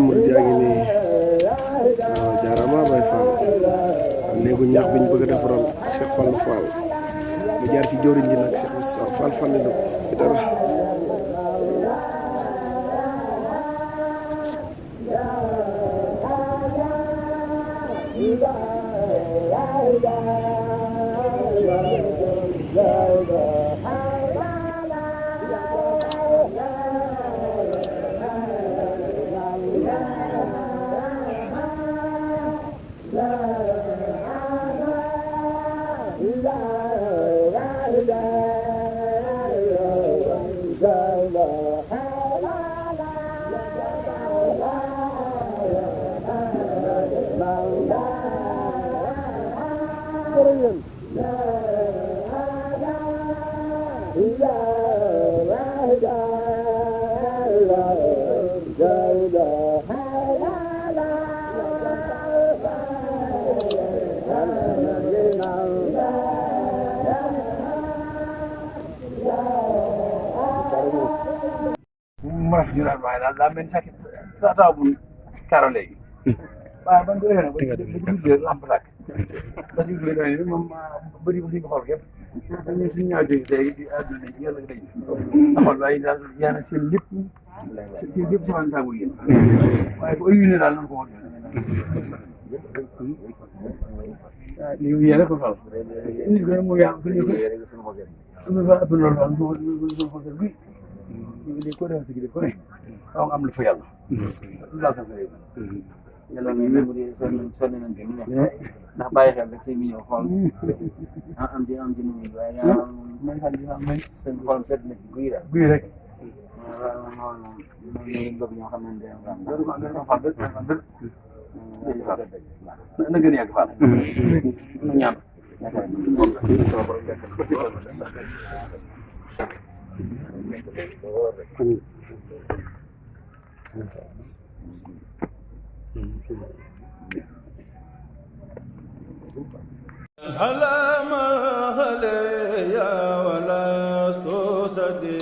murid yaa ngi nii jaarama Baye Fall néegu ñax bi ñu bëgg a defaral Cheikh Fallou Fall mu jaar ci jëwriñ ji nag Cheikh Moussa Fall Fall la ci dara Mas jural waaye daal daa mel ni sax taw bu karo léegi waaye ban ko defee nag ba duggee lamp tàkk ba si duggee doy moom bëri ba si nga xool képp dañu suñu ñaaw jóge tey di àdduna yi yàlla dañ xool waaye daal yàlla seen lépp si man tàggul yéen waaye bu ëyu ne daal nan ko wax li yéen rek ko fal nit ko mu yàlla ko ñu fa ëpp loolu daal suñu xol bi di ko def ci ko ne am am lu fa yàlla la sa fay yàlla na ñu di sonni nañ dem ndax bàyyi xel rek say million xool am ci nu muy waaye man xam dina am seen xool set na ci guy guy rek moom ñu bëgg ñoo xam ne day am na gën yàgg faal ñaan على ما هلي يا ولا استوسدي